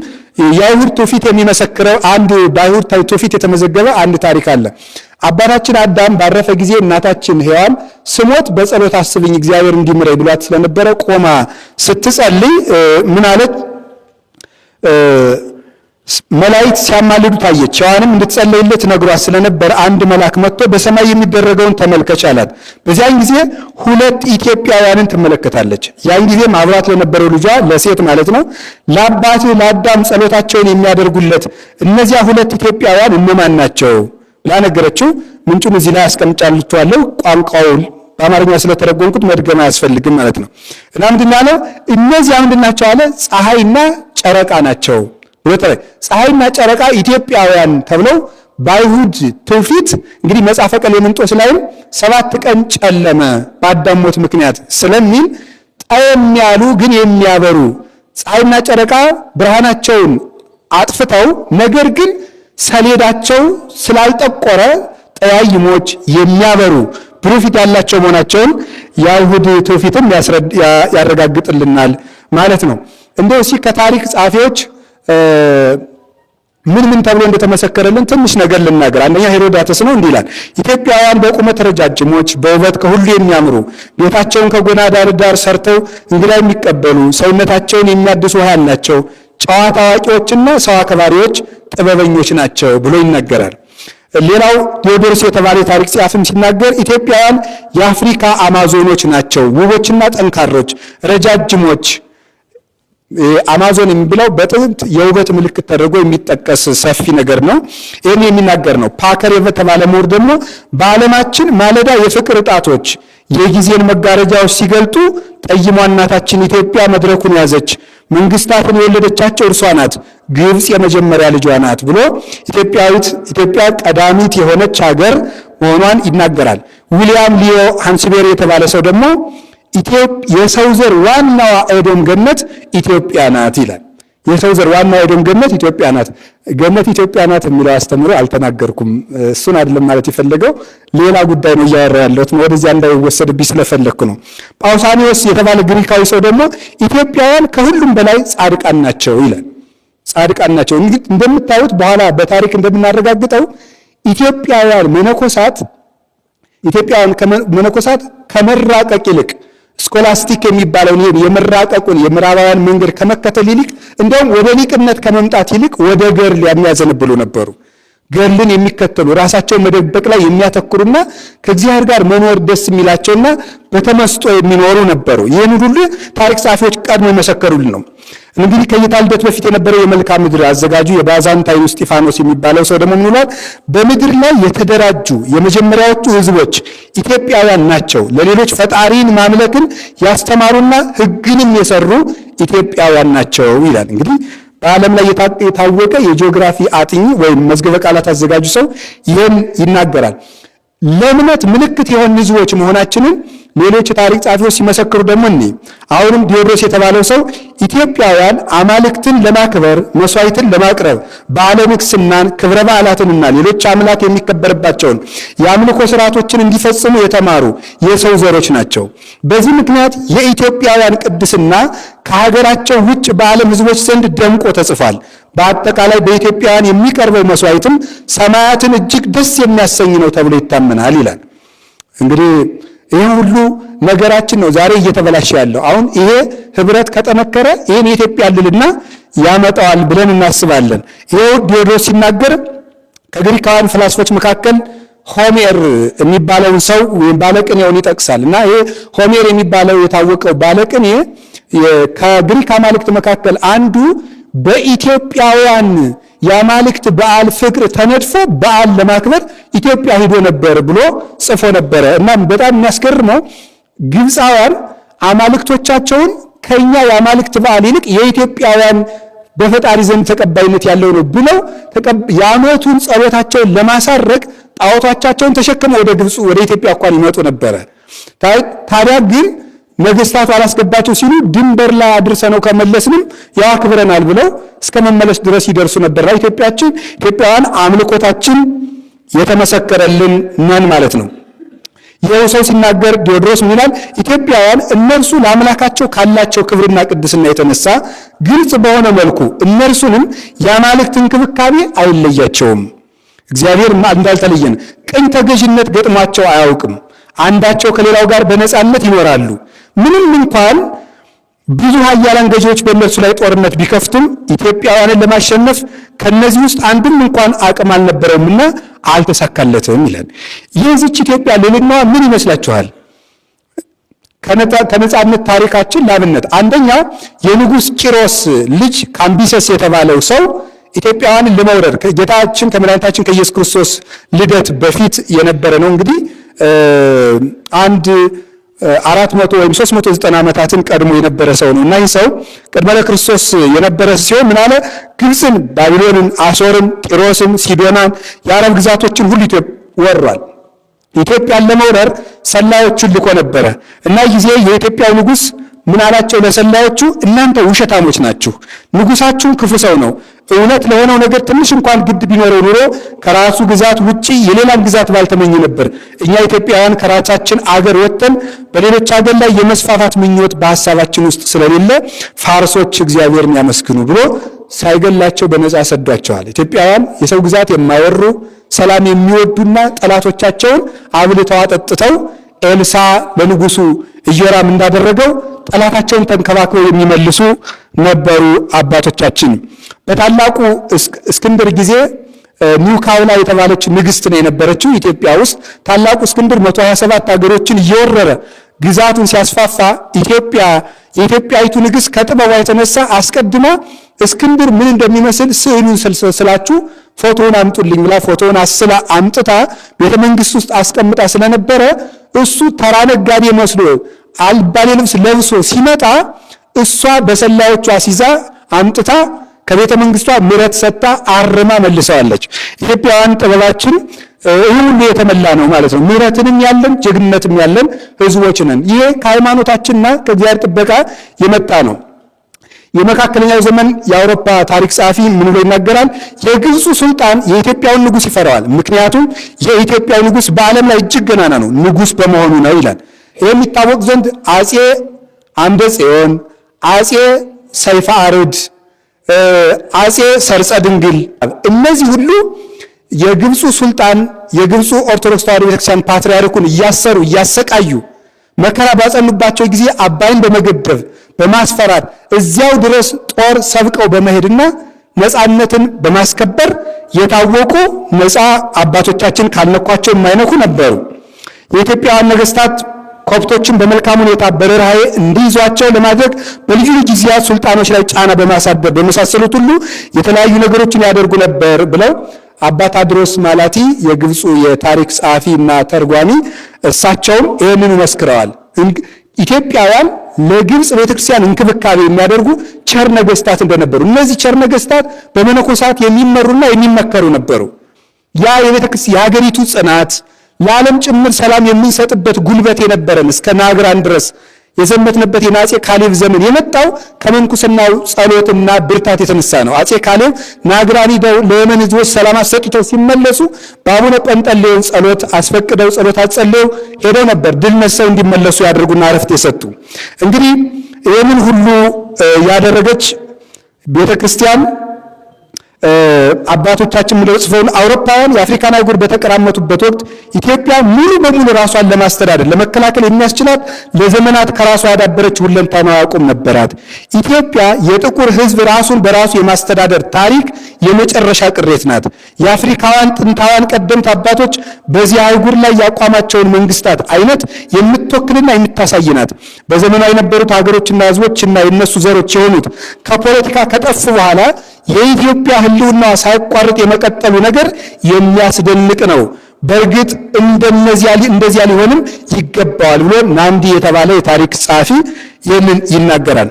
የአይሁድ ትውፊት የሚመሰክረው አንድ በአይሁድ ትውፊት የተመዘገበ አንድ ታሪክ አለ። አባታችን አዳም ባረፈ ጊዜ እናታችን ሔዋን ስሞት በጸሎት አስብኝ እግዚአብሔር እንዲምረኝ ብሏት ስለነበረ ቆማ ስትጸልይ ምን አለች? መላእክት ሲያማልዱ ታየች። ሔዋንም እንድትጸልይለት ነግሯት ስለነበር አንድ መልአክ መጥቶ በሰማይ የሚደረገውን ተመልከች አላት። በዚያን ጊዜ ሁለት ኢትዮጵያውያንን ትመለከታለች። ያን ጊዜም አብሯት ለነበረው ልጇ ለሴት ማለት ነው ለአባትህ ለአዳም ጸሎታቸውን የሚያደርጉለት እነዚያ ሁለት ኢትዮጵያውያን እነማን ናቸው ብላ ነገረችው። ምንጩን እዚህ ላይ አስቀምጫልችኋለሁ። ቋንቋውን በአማርኛ ስለተረጎምኩት መድገም አያስፈልግም ማለት ነው። እና ምንድን ያለው እነዚያ ምንድን ናቸው አለ? ፀሐይና ጨረቃ ናቸው። ፀሐይና ጨረቃ ኢትዮጵያውያን ተብለው በአይሁድ ትውፊት እንግዲህ መጽሐፈ ቀሌምንጦስ ላይም 7 ቀን ጨለመ በአዳም ሞት ምክንያት ስለሚል ጠየም ያሉ ግን የሚያበሩ ፀሐይና ጨረቃ ብርሃናቸውን አጥፍተው ነገር ግን ሰሌዳቸው ስላልጠቆረ ጠያይሞች የሚያበሩ ብሩህ ፊት ያላቸው መሆናቸውን የአይሁድ ትውፊትም ያረጋግጥልናል ማለት ነው። እንደው እስኪ ከታሪክ ጸሐፊዎች ምን ምን ተብሎ እንደተመሰከረልን ትንሽ ነገር ልናገር። አንደኛ ሄሮዳተስ ነው፣ እንዲህ ይላል። ኢትዮጵያውያን በቁመት ረጃጅሞች፣ በውበት ከሁሉ የሚያምሩ፣ ቤታቸውን ከጎና ዳር ዳር ሰርተው እንግዳ የሚቀበሉ፣ ሰውነታቸውን የሚያድሱ ውሃ ያላቸው፣ ጨዋታ አዋቂዎችና ሰው አክባሪዎች፣ ጥበበኞች ናቸው ብሎ ይናገራል። ሌላው ቴዎዶሮስ የተባለ የታሪክ ጸሐፊም ሲናገር ኢትዮጵያውያን የአፍሪካ አማዞኖች ናቸው፣ ውቦችና ጠንካሮች፣ ረጃጅሞች አማዞን የሚብለው በጥንት የውበት ምልክት ተደርጎ የሚጠቀስ ሰፊ ነገር ነው። ይህን የሚናገር ነው። ፓከር የተባለ ምሁር ደግሞ በዓለማችን ማለዳ የፍቅር ጣቶች የጊዜን መጋረጃዎች ሲገልጡ ጠይሟ እናታችን ኢትዮጵያ መድረኩን ያዘች፣ መንግስታትን የወለደቻቸው እርሷ ናት፣ ግብፅ የመጀመሪያ ልጇ ናት ብሎ ኢትዮጵያዊት ኢትዮጵያ ቀዳሚት የሆነች ሀገር መሆኗን ይናገራል። ዊሊያም ሊዮ ሃንስቤሪ የተባለ ሰው ደግሞ የሰው ዘር ዋናዋ ኤዶም ገነት ኢትዮጵያ ናት ይላል። የሰው ዘር ዋናዋ ኤዶም ገነት ኢትዮጵያ ናት። ገነት ኢትዮጵያ ናት የሚለው አስተምሮ አልተናገርኩም። እሱን አይደለም ማለት የፈለገው ሌላ ጉዳይ ነው እያወራ ያለሁት፣ ወደዚያ እንዳይወሰድብኝ ስለፈለግኩ ነው። ጳውሳኒዎስ የተባለ ግሪካዊ ሰው ደግሞ ኢትዮጵያውያን ከሁሉም በላይ ጻድቃን ናቸው ይላል። ጻድቃን ናቸው። እንግዲህ እንደምታዩት በኋላ በታሪክ እንደምናረጋግጠው ኢትዮጵያውያን መነኮሳት ከመራቀቅ ይልቅ scholastic የሚባለውን ይሄን የመራቀቁን የምዕራባውያን መንገድ ከመከተል ይልቅ እንደውም ወደ ሊቅነት ከመምጣት ይልቅ ወደ ገድል የሚያዘነብሉ ነበሩ። ገድልን የሚከተሉ፣ ራሳቸውን መደበቅ ላይ የሚያተኩሩና ከእግዚአብሔር ጋር መኖር ደስ የሚላቸውና በተመስጦ የሚኖሩ ነበሩ። ይህን ሁሉ ታሪክ ጸሐፊዎች ቀድሞ የመሰከሩልን ነው። እንግዲህ ከጌታ ልደት በፊት የነበረው የመልክዓ ምድር አዘጋጁ የባዛንታይኑ እስጢፋኖስ የሚባለው ሰው ደግሞ ምን ይላል? በምድር ላይ የተደራጁ የመጀመሪያዎቹ ሕዝቦች ኢትዮጵያውያን ናቸው። ለሌሎች ፈጣሪን ማምለክን ያስተማሩና ሕግንም የሰሩ ኢትዮጵያውያን ናቸው ይላል። እንግዲህ በዓለም ላይ የታወቀ የጂኦግራፊ አጥኚ ወይም መዝገበ ቃላት አዘጋጁ ሰው ይህን ይናገራል። ለእምነት ምልክት የሆን ሕዝቦች መሆናችንን ሌሎች የታሪክ ጸሐፊዎች ሲመሰክሩ ደግሞ እኔ አሁንም ዲዮዶስ የተባለው ሰው ኢትዮጵያውያን አማልክትን ለማክበር፣ መስዋዕትን ለማቅረብ፣ በዓለ ንግስናን፣ ክብረ በዓላትንና ሌሎች አምላክ የሚከበርባቸውን የአምልኮ ስርዓቶችን እንዲፈጽሙ የተማሩ የሰው ዘሮች ናቸው። በዚህ ምክንያት የኢትዮጵያውያን ቅድስና ከሀገራቸው ውጭ በዓለም ሕዝቦች ዘንድ ደምቆ ተጽፏል። በአጠቃላይ በኢትዮጵያውያን የሚቀርበው መስዋዕትም ሰማያትን እጅግ ደስ የሚያሰኝ ነው ተብሎ ይታመናል ይላል። እንግዲህ ይህ ሁሉ ነገራችን ነው ዛሬ እየተበላሸ ያለው። አሁን ይሄ ህብረት ከጠነከረ ይሄን የኢትዮጵያ ልዕልና ያመጣዋል ብለን እናስባለን። ይሄው ዲዮዶስ ሲናገር ከግሪካውያን ፈላስፎች መካከል ሆሜር የሚባለውን ሰው ወይም ባለቅኔውን ይጠቅሳል። እና ይሄ ሆሜር የሚባለው የታወቀው ባለቅኔ ከግሪክ አማልክት መካከል አንዱ በኢትዮጵያውያን የአማልክት በዓል ፍቅር ተነድፎ በዓል ለማክበር ኢትዮጵያ ሂዶ ነበር ብሎ ጽፎ ነበረ። እና በጣም የሚያስገርመው ግብፃውያን አማልክቶቻቸውን ከኛ የአማልክት በዓል ይልቅ የኢትዮጵያውያን በፈጣሪ ዘንድ ተቀባይነት ያለው ነው ብለው የዓመቱን ጸሎታቸውን ለማሳረግ ጣዖቶቻቸውን ተሸክመው ወደ ግብፅ፣ ወደ ኢትዮጵያ እንኳን ይመጡ ነበረ። ታዲያ ግን ነገስታቱ አላስገባቸው ሲሉ ድንበር ላይ አድርሰነው ከመለስንም ያው አክብረናል ብለው እስከ መመለስ ድረስ ይደርሱ ነበር። ኢትዮጵያውያን አምልኮታችን የተመሰከረልን ነን ማለት ነው። ይኸው ሰው ሲናገር ዲዮድሮስ ምን ይላል? ኢትዮጵያውያን እነርሱ ለአምላካቸው ካላቸው ክብርና ቅድስና የተነሳ ግልጽ በሆነ መልኩ እነርሱንም የአማልክት እንክብካቤ አይለያቸውም። እግዚአብሔር እንዳልተለየን ቅኝ ተገዥነት ገጥሟቸው አያውቅም። አንዳቸው ከሌላው ጋር በነጻነት ይኖራሉ። ምንም እንኳን ብዙ ኃያላን ገዢዎች በእነርሱ ላይ ጦርነት ቢከፍቱም ኢትዮጵያውያንን ለማሸነፍ ከነዚህ ውስጥ አንዱም እንኳን አቅም አልነበረውምና አልተሳካለትም ይላል። የዚች ኢትዮጵያ ልዕልናዋ ምን ይመስላችኋል? ከነጻነት ታሪካችን ላብነት አንደኛው የንጉሥ ቂሮስ ልጅ ካምቢሰስ የተባለው ሰው ኢትዮጵያውያንን ለመውረር ጌታችን ከመድኃኒታችን ከኢየሱስ ክርስቶስ ልደት በፊት የነበረ ነው። እንግዲህ አንድ 400 ወይም 390 ዓመታትን ቀድሞ የነበረ ሰው ነው እና ይህ ሰው ቅድመ ክርስቶስ የነበረ ሲሆን ምን አለ? ግብፅን፣ ባቢሎንን፣ አሶርን፣ ጢሮስን፣ ሲዶናን፣ የአረብ ግዛቶችን ሁሉ ወሯል። ኢትዮጵያን ለመውረር ሰላዮቹን ልኮ ነበረ እና ጊዜ የኢትዮጵያው ንጉሥ ምን አላቸው ለሰላዮቹ? እናንተ ውሸታሞች ናችሁ፣ ንጉሳችሁን ክፉ ሰው ነው። እውነት ለሆነው ነገር ትንሽ እንኳን ግድ ቢኖረው ኑሮ ከራሱ ግዛት ውጪ የሌላን ግዛት ባልተመኘ ነበር። እኛ ኢትዮጵያውያን ከራሳችን አገር ወጥተን በሌሎች አገር ላይ የመስፋፋት ምኞት በሐሳባችን ውስጥ ስለሌለ ፋርሶች እግዚአብሔርን ያመስግኑ ብሎ ሳይገላቸው በነጻ ሰዷቸዋል። ኢትዮጵያውያን የሰው ግዛት የማይወሩ፣ ሰላም የሚወዱና ጠላቶቻቸውን አብልተው አጠጥተው ኤልሳ ለንጉሱ ኢዮራም እንዳደረገው ጠላታቸውን ተንከባክበው የሚመልሱ ነበሩ አባቶቻችን። በታላቁ እስክንድር ጊዜ ኒውካውላ የተባለች ንግስት ነው የነበረችው ኢትዮጵያ ውስጥ። ታላቁ እስክንድር 127 ሀገሮችን እየወረረ ግዛቱን ሲያስፋፋ ኢትዮጵያ የኢትዮጵያዊቱ ንግሥት ከጥበቧ የተነሳ አስቀድማ እስክንድር ምን እንደሚመስል ስዕሉን ስላችሁ ፎቶውን አምጡልኝ ብላ ፎቶውን አስላ አምጥታ ቤተ መንግስት ውስጥ አስቀምጣ ስለነበረ እሱ ተራ ነጋዴ መስሎ አልባሌ ልብስ ለብሶ ሲመጣ እሷ በሰላዮቿ አስይዛ አምጥታ ከቤተ መንግስቷ ምሕረት ሰጥታ አርማ መልሰዋለች። ኢትዮጵያውያን ጥበባችን ይህ ሁሉ የተመላ ነው ማለት ነው። ምሕረትንም ያለን ጀግንነትም ያለን ህዝቦች ነን። ይሄ ከሃይማኖታችንና ከእግዚአብሔር ጥበቃ የመጣ ነው። የመካከለኛው ዘመን የአውሮፓ ታሪክ ጸሐፊ ምን ብሎ ይናገራል? የግብፁ ሱልጣን የኢትዮጵያውን ንጉሥ ይፈራዋል። ምክንያቱም የኢትዮጵያው ንጉሥ በዓለም ላይ እጅግ ገናና ነው፣ ንጉሥ በመሆኑ ነው ይላል። ይህ የሚታወቅ ዘንድ አፄ አምደ ጽዮን፣ አፄ ሰይፈ አርድ፣ አፄ ሰርጸ ድንግል እነዚህ ሁሉ የግብፁ ሱልጣን የግብፁ ኦርቶዶክስ ተዋሕዶ ቤተክርስቲያን ፓትርያርኩን እያሰሩ እያሰቃዩ መከራ ባጸኑባቸው ጊዜ አባይን በመገደብ በማስፈራት እዚያው ድረስ ጦር ሰብቀው በመሄድና ነፃነትን በማስከበር የታወቁ ነፃ አባቶቻችን ካልነኳቸው የማይነኩ ነበሩ። የኢትዮጵያውያን ነገስታት ኮፕቶችን በመልካም ሁኔታ በርኅራኄ እንዲይዟቸው ለማድረግ በልዩ ልዩ ጊዜያት ሱልጣኖች ላይ ጫና በማሳደር በመሳሰሉት ሁሉ የተለያዩ ነገሮችን ያደርጉ ነበር ብለው አባ ታድሮስ ማላቲ የግብፁ የታሪክ ጸሐፊ እና ተርጓሚ እሳቸውም ይህንኑ መስክረዋል። ኢትዮጵያውያን ለግብፅ ቤተክርስቲያን እንክብካቤ የሚያደርጉ ቸር ነገስታት እንደነበሩ፣ እነዚህ ቸር ነገስታት በመነኮሳት የሚመሩና የሚመከሩ ነበሩ። ያ የቤተክርስቲያን የሀገሪቱ ጽናት ለዓለም ጭምር ሰላም የምንሰጥበት ጉልበት የነበረን እስከ ናግራን ድረስ የዘመትንበት የአፄ ካሌብ ዘመን የመጣው ከምንኩስናው ጸሎትና ብርታት የተነሳ ነው። አፄ ካሌብ ናግራን ሂደው ለየመን ሕዝቦች ሰላም አሰጥተው ሲመለሱ በአቡነ ጰንጠሌዎን ጸሎት አስፈቅደው ጸሎት አጸልየው ሄደው ነበር ድል ነስተው እንዲመለሱ ያደርጉና እረፍት የሰጡ። እንግዲህ ይህንን ሁሉ ያደረገች ቤተክርስቲያን አባቶቻችን ምለው ጽፈውን አውሮፓውያን የአፍሪካን አህጉር በተቀራመቱበት ወቅት ኢትዮጵያ ሙሉ በሙሉ ራሷን ለማስተዳደር ለመከላከል የሚያስችላት ለዘመናት ከራሷ ያዳበረች ሁለንተናዊ አቁም ነበራት። ኢትዮጵያ የጥቁር ሕዝብ ራሱን በራሱ የማስተዳደር ታሪክ የመጨረሻ ቅሬት ናት። የአፍሪካውያን ጥንታውያን ቀደምት አባቶች በዚህ አህጉር ላይ ያቋማቸውን መንግስታት አይነት የምትወክልና የምታሳይ ናት። በዘመኗ የነበሩት ሀገሮችና ሕዝቦችና የነሱ ዘሮች የሆኑት ከፖለቲካ ከጠፉ በኋላ የኢትዮጵያ ህልውና ሳይቋረጥ የመቀጠሉ ነገር የሚያስደንቅ ነው። በእርግጥ እንደዚያ ሊሆንም ይገባዋል ብሎ ናንዲ የተባለ የታሪክ ጸሐፊ ይህንን ይናገራል።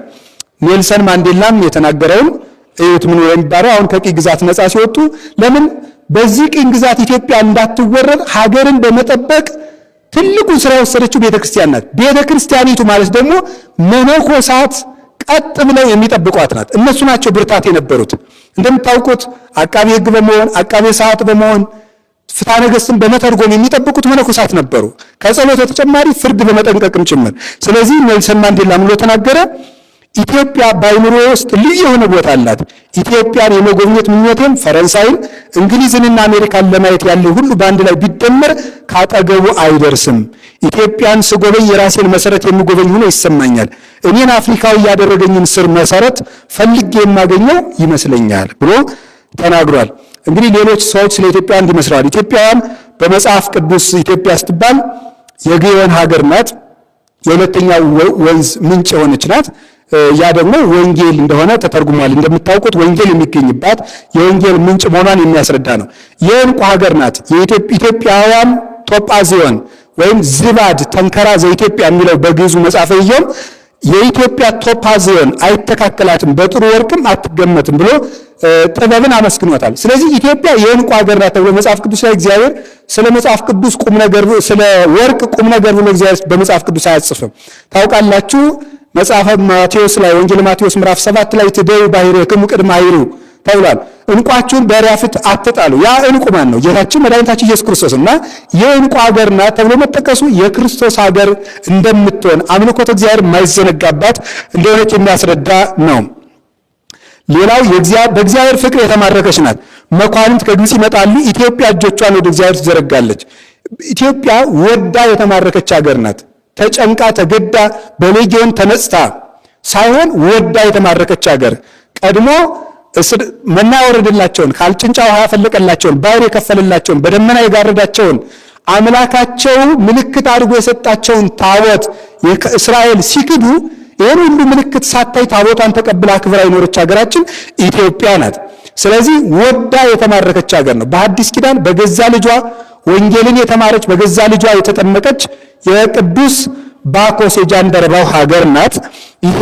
ኔልሰን ማንዴላም የተናገረውን እዩት። ምን የሚባለው አሁን ከቅኝ ግዛት ነፃ ሲወጡ ለምን በዚህ ቅኝ ግዛት ኢትዮጵያ እንዳትወረር ሀገርን በመጠበቅ ትልቁን ስራ የወሰደችው ቤተክርስቲያን ናት። ቤተክርስቲያኒቱ ማለት ደግሞ መነኮሳት ቀጥ ብለው የሚጠብቋት ናት። እነሱ ናቸው ብርታት የነበሩት። እንደምታውቁት አቃቤ ሕግ በመሆን አቃቤ ሰዓት በመሆን ፍትሐ ነገሥትን በመተርጎም የሚጠብቁት መነኮሳት ነበሩ። ከጸሎት በተጨማሪ ፍርድ በመጠንቀቅም ጭምር። ስለዚህ ኔልሰን ማንዴላ ብሎ ተናገረ? ኢትዮጵያ በአእምሮዬ ውስጥ ልዩ የሆነ ቦታ አላት። ኢትዮጵያን የመጎብኘት ምኞቴም ፈረንሳይን፣ እንግሊዝንና አሜሪካን ለማየት ያለው ሁሉ በአንድ ላይ ቢደመር ካጠገቡ አይደርስም። ኢትዮጵያን ስጎበኝ የራሴን መሰረት የሚጎበኝ ሆኖ ይሰማኛል። እኔን አፍሪካዊ ያደረገኝን ስር መሰረት ፈልጌ የማገኘው ይመስለኛል ብሎ ተናግሯል። እንግዲህ ሌሎች ሰዎች ስለ ኢትዮጵያ እንዲመስለዋል። ኢትዮጵያውያን በመጽሐፍ ቅዱስ ኢትዮጵያ ስትባል የግዮን ሀገር ናት። የሁለተኛው ወንዝ ምንጭ የሆነች ናት። ያ ደግሞ ወንጌል እንደሆነ ተተርጉሟል። እንደምታውቁት ወንጌል የሚገኝባት የወንጌል ምንጭ መሆኗን የሚያስረዳ ነው። የዕንቁ ሀገር ናት። የኢትዮጵያውያን ቶጳዚዮን ወይም ዝባድ ተንከራ ዘኢትዮጵያ የሚለው በግዕዙ መጽሐፈ ኢዮብ የኢትዮጵያ ቶጳዚዮን አይተካከላትም፣ በጥሩ ወርቅም አትገመትም ብሎ ጥበብን አመስግኖታል። ስለዚህ ኢትዮጵያ የዕንቁ ሀገር ናት ተብሎ መጽሐፍ ቅዱስ ላይ እግዚአብሔር ስለ መጽሐፍ ቅዱስ ቁም ነገር ስለ ወርቅ ቁም ነገር ብሎ እግዚአብሔር በመጽሐፍ ቅዱስ አያጽፍም። ታውቃላችሁ መጽሐፈ ማቴዎስ ላይ ወንጌል ማቴዎስ ምዕራፍ 7 ላይ ትደዩ ባሕርክሙ ቅድመ ኃይሉ ተብሏል። ዕንቋችሁን በእሪያ ፊት አትጣሉ። ያ ዕንቁ ማን ነው? ጌታችን መድኃኒታችን ኢየሱስ ክርስቶስ እና የዕንቁ ሀገር ናት ተብሎ መጠቀሱ የክርስቶስ ሀገር እንደምትሆን አምልኮተ እግዚአብሔር የማይዘነጋባት እንደሆነች የሚያስረዳ ነው። ሌላው በእግዚአብሔር ፍቅር የተማረከች ናት። መኳንንት ከግብፅ ይመጣሉ፣ ኢትዮጵያ እጆቿን ወደ እግዚአብሔር ትዘረጋለች። ኢትዮጵያ ወዳ የተማረከች ሀገር ናት። ተጨንቃ ተገዳ በሌጊዮን ተነጽታ ሳይሆን ወዳ የተማረከች ሀገር ቀድሞ መና ያወረደላቸውን ካልጭንጫ ውሃ ያፈለቀላቸውን ባህር የከፈለላቸውን በደመና የጋረዳቸውን አምላካቸው ምልክት አድርጎ የሰጣቸውን ታቦት እስራኤል ሲክዱ ይህን ሁሉ ምልክት ሳታይ ታቦቷን ተቀብላ አክብራ የኖረች ሀገራችን ኢትዮጵያ ናት። ስለዚህ ወዳ የተማረከች ሀገር ነው። በሐዲስ ኪዳን በገዛ ልጇ ወንጌልን የተማረች፣ በገዛ ልጇ የተጠመቀች የቅዱስ ባኮስ የጃንደረባው ሀገር ናት። ይሄ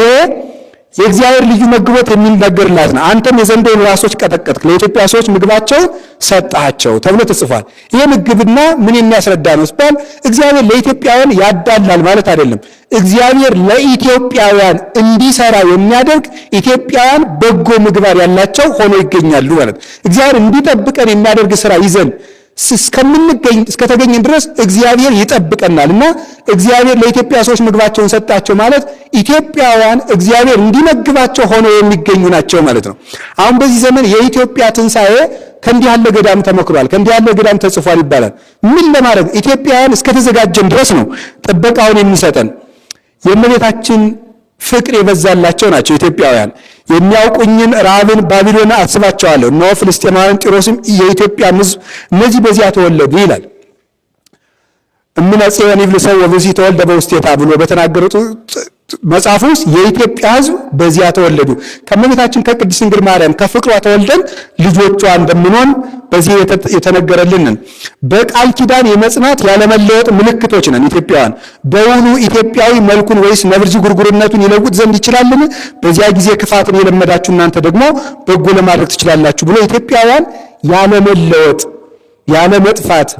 የእግዚአብሔር ልዩ መግቦት የሚነገርላት ነው። አንተም የዘንዶውን ራሶች ቀጠቀጥክ፣ ለኢትዮጵያ ሰዎች ምግባቸው ሰጣቸው ተብሎ ተጽፏል። ይሄ ምግብና ምን የሚያስረዳ ነው ሲባል እግዚአብሔር ለኢትዮጵያውያን ያዳላል ማለት አይደለም። እግዚአብሔር ለኢትዮጵያውያን እንዲሰራ የሚያደርግ ኢትዮጵያውያን በጎ ምግባር ያላቸው ሆኖ ይገኛሉ ማለት። እግዚአብሔር እንዲጠብቀን የሚያደርግ ስራ ይዘን እስከምንገኝ እስከተገኘን ድረስ እግዚአብሔር ይጠብቀናል። እና እግዚአብሔር ለኢትዮጵያ ሰዎች ምግባቸውን ሰጣቸው ማለት ኢትዮጵያውያን እግዚአብሔር እንዲመግባቸው ሆነው የሚገኙ ናቸው ማለት ነው። አሁን በዚህ ዘመን የኢትዮጵያ ትንሣኤ ከእንዲህ ያለ ገዳም ተመክሯል፣ ከእንዲህ ያለ ገዳም ተጽፏል ይባላል። ምን ለማድረግ? ኢትዮጵያውያን እስከተዘጋጀን ድረስ ነው ጥበቃውን የሚሰጠን። የእመቤታችን ፍቅር የበዛላቸው ናቸው ኢትዮጵያውያን። የሚያውቁኝን ረዓብን፣ ባቢሎን አስባቸዋለሁ። እነሆ ፍልስጤማውያን፣ ጢሮስም የኢትዮጵያም ሕዝብ እነዚህ በዚያ ተወለዱ ይላል። እምነ ጽዮን ይብል ሰው ወብእሲ ተወልደ በውስቴታ ብሎ በተናገረው መጽሐፍ ውስጥ የኢትዮጵያ ሕዝብ በዚያ ተወለዱ። ከእመቤታችን ከቅድስት ድንግል ማርያም ከፍቅሯ ተወልደን ልጆቿ እንደምንሆን በዚህ የተነገረልንን በቃል ኪዳን የመጽናት ያለመለወጥ ምልክቶች ነን ኢትዮጵያውያን። በውኑ ኢትዮጵያዊ መልኩን ወይስ ነብር ዥንጉርጉርነቱን ይለውጥ ዘንድ ይችላልን? በዚያ ጊዜ ክፋትን የለመዳችሁ እናንተ ደግሞ በጎ ለማድረግ ትችላላችሁ ብሎ ኢትዮጵያውያን ያለመለወጥ ያለመጥፋት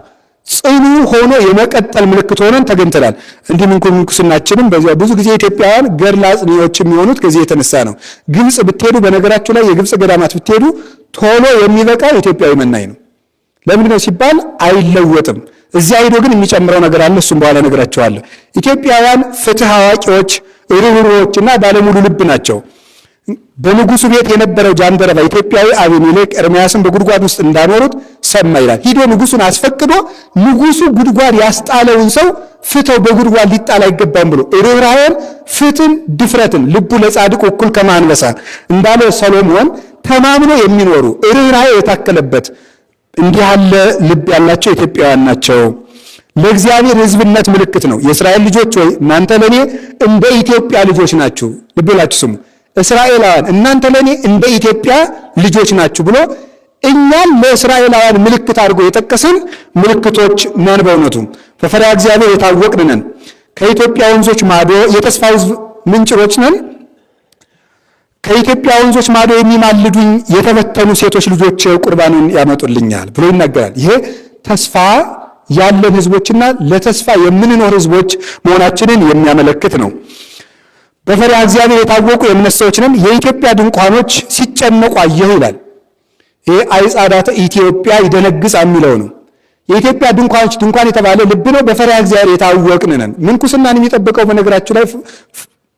ጽኑ ሆኖ የመቀጠል ምልክት ሆነን ተገኝተናል። እንዲህ ምንኩስናችንም በዚያ ብዙ ጊዜ ኢትዮጵያውያን ገድለ አጽኚዎች የሚሆኑት ከዚህ የተነሳ ነው። ግብጽ ብትሄዱ፣ በነገራችሁ ላይ የግብጽ ገዳማት ብትሄዱ ቶሎ የሚበቃው ኢትዮጵያዊ መናኝ ነው። ለምንድን ነው ሲባል አይለወጥም። እዚያ ሄዶ ግን የሚጨምረው ነገር አለ። እሱም በኋላ እነግራቸዋለሁ። ኢትዮጵያውያን ፍትህ አዋቂዎች፣ ርኅሩኆችና ባለሙሉ ልብ ናቸው። በንጉሱ ቤት የነበረው ጃንደረባ ኢትዮጵያዊ አቤሜሌክ ኤርምያስን በጉድጓድ ውስጥ እንዳኖሩት ሰማ ይላል። ሂዶ ንጉሱን አስፈቅዶ ንጉሱ ጉድጓድ ያስጣለውን ሰው ፍተው፣ በጉድጓድ ሊጣል አይገባም ብሎ ርኅራኄን፣ ፍትህን፣ ድፍረትን ልቡ ለጻድቅ እኩል ከመ አንበሳ እንዳለ ሰሎሞን ተማምኖ የሚኖሩ ርኅራኄ የታከለበት እንዲህ ያለ ልብ ያላቸው ኢትዮጵያውያን ናቸው። ለእግዚአብሔር ሕዝብነት ምልክት ነው። የእስራኤል ልጆች ሆይ እናንተ ለእኔ እንደ ኢትዮጵያ ልጆች ናችሁ። ልብ ብላችሁ ስሙ። እስራኤላውያን እናንተ ለእኔ እንደ ኢትዮጵያ ልጆች ናችሁ ብሎ እኛን ለእስራኤላውያን ምልክት አድርጎ የጠቀሰን ምልክቶች ነን። በእውነቱ በፈሪሃ እግዚአብሔር የታወቅን ነን። ከኢትዮጵያ ወንዞች ማዶ የተስፋ ሕዝብ ምንጭሮች ነን። ከኢትዮጵያ ወንዞች ማዶ የሚማልዱኝ የተበተኑ ሴቶች ልጆች ቁርባንን ያመጡልኛል ብሎ ይናገራል። ይሄ ተስፋ ያለን ሕዝቦችና ለተስፋ የምንኖር ሕዝቦች መሆናችንን የሚያመለክት ነው። በፈሪሃ እግዚአብሔር የታወቁ የእምነት ሰዎች ነን። የኢትዮጵያ ድንኳኖች ሲጨነቁ አየሁ ይላል። ይሄ አይጻዳተ ኢትዮጵያ ይደነግጽ የሚለው ነው። የኢትዮጵያ ድንኳኖች፣ ድንኳን የተባለ ልብ ነው። በፈሪሃ እግዚአብሔር የታወቅን ነን። ምንኩስናን የሚጠብቀው በነገራችሁ ላይ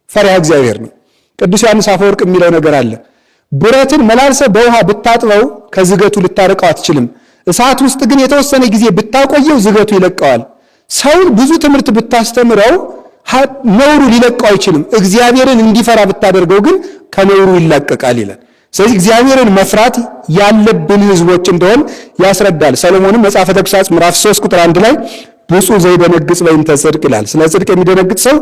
ፈሪሃ እግዚአብሔር ነው። ቅዱስ ዮሐንስ አፈወርቅ የሚለው ነገር አለ። ብረትን መላልሰ በውሃ ብታጥበው ከዝገቱ ልታርቀው አትችልም። እሳት ውስጥ ግን የተወሰነ ጊዜ ብታቆየው ዝገቱ ይለቀዋል። ሰውን ብዙ ትምህርት ብታስተምረው ነውሩ ሊለቀው አይችልም። እግዚአብሔርን እንዲፈራ ብታደርገው ግን ከነውሩ ይላቀቃል ይላል። ስለዚህ እግዚአብሔርን መፍራት ያለብን ሕዝቦች እንደሆን ያስረዳል። ሰሎሞንም መጽሐፈ ተግሣጽ ምዕራፍ 3 ቁጥር 1 ላይ ብፁዕ ዘይደነግጽ በእንተ ጽድቅ ይላል። ስለ ጽድቅ የሚደነግጥ ሰው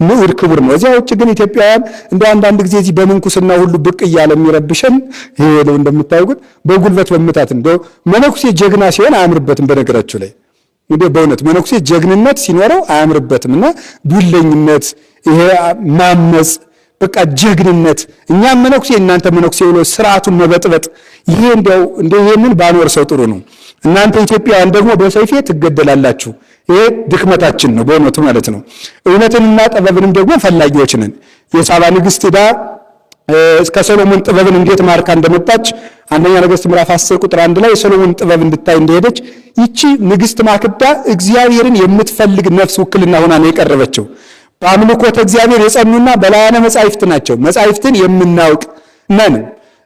ንዑድ ክቡር ነው። እዚያ ውጭ ግን ኢትዮጵያውያን እንደ አንዳንድ ጊዜ እዚህ በምንኩስና ሁሉ ብቅ እያለ የሚረብሸን ይሄ ነው። እንደምታውቁት በጉልበት መምታት እንደው መነኩሴ ጀግና ሲሆን አያምርበትም። በነገራችሁ ላይ እንደ በእውነት መነኩሴ ጀግንነት ሲኖረው አያምርበትም። እና ዱለኝነት፣ ይሄ ማመጽ፣ በቃ ጀግንነት፣ እኛም መነኩሴ እናንተ መነኩሴ ብሎ ስርዓቱን መበጥበጥ፣ ይሄ እንደው እንደው ይሄንን ባኖር ሰው ጥሩ ነው። እናንተ ኢትዮጵያውያን ደግሞ በሰይፌ ትገደላላችሁ። ይሄ ድክመታችን ነው በእውነቱ ማለት ነው። እውነትንና ጥበብንም ደግሞ ፈላጊዎች ነን። የሳባ ንግሥት ሄዳ እስከ ሰሎሞን ጥበብን እንዴት ማርካ እንደመጣች አንደኛ ነገሥት ምዕራፍ 10 ቁጥር 1 ላይ የሰሎሞን ጥበብ እንድታይ እንደሄደች ይቺ ንግሥት ማክዳ እግዚአብሔርን የምትፈልግ ነፍስ ውክልና ሆና ነው የቀረበችው። በአምልኮተ እግዚአብሔር የጸኑና በላያነ መጻሕፍት ናቸው። መጻሕፍትን የምናውቅ ነን።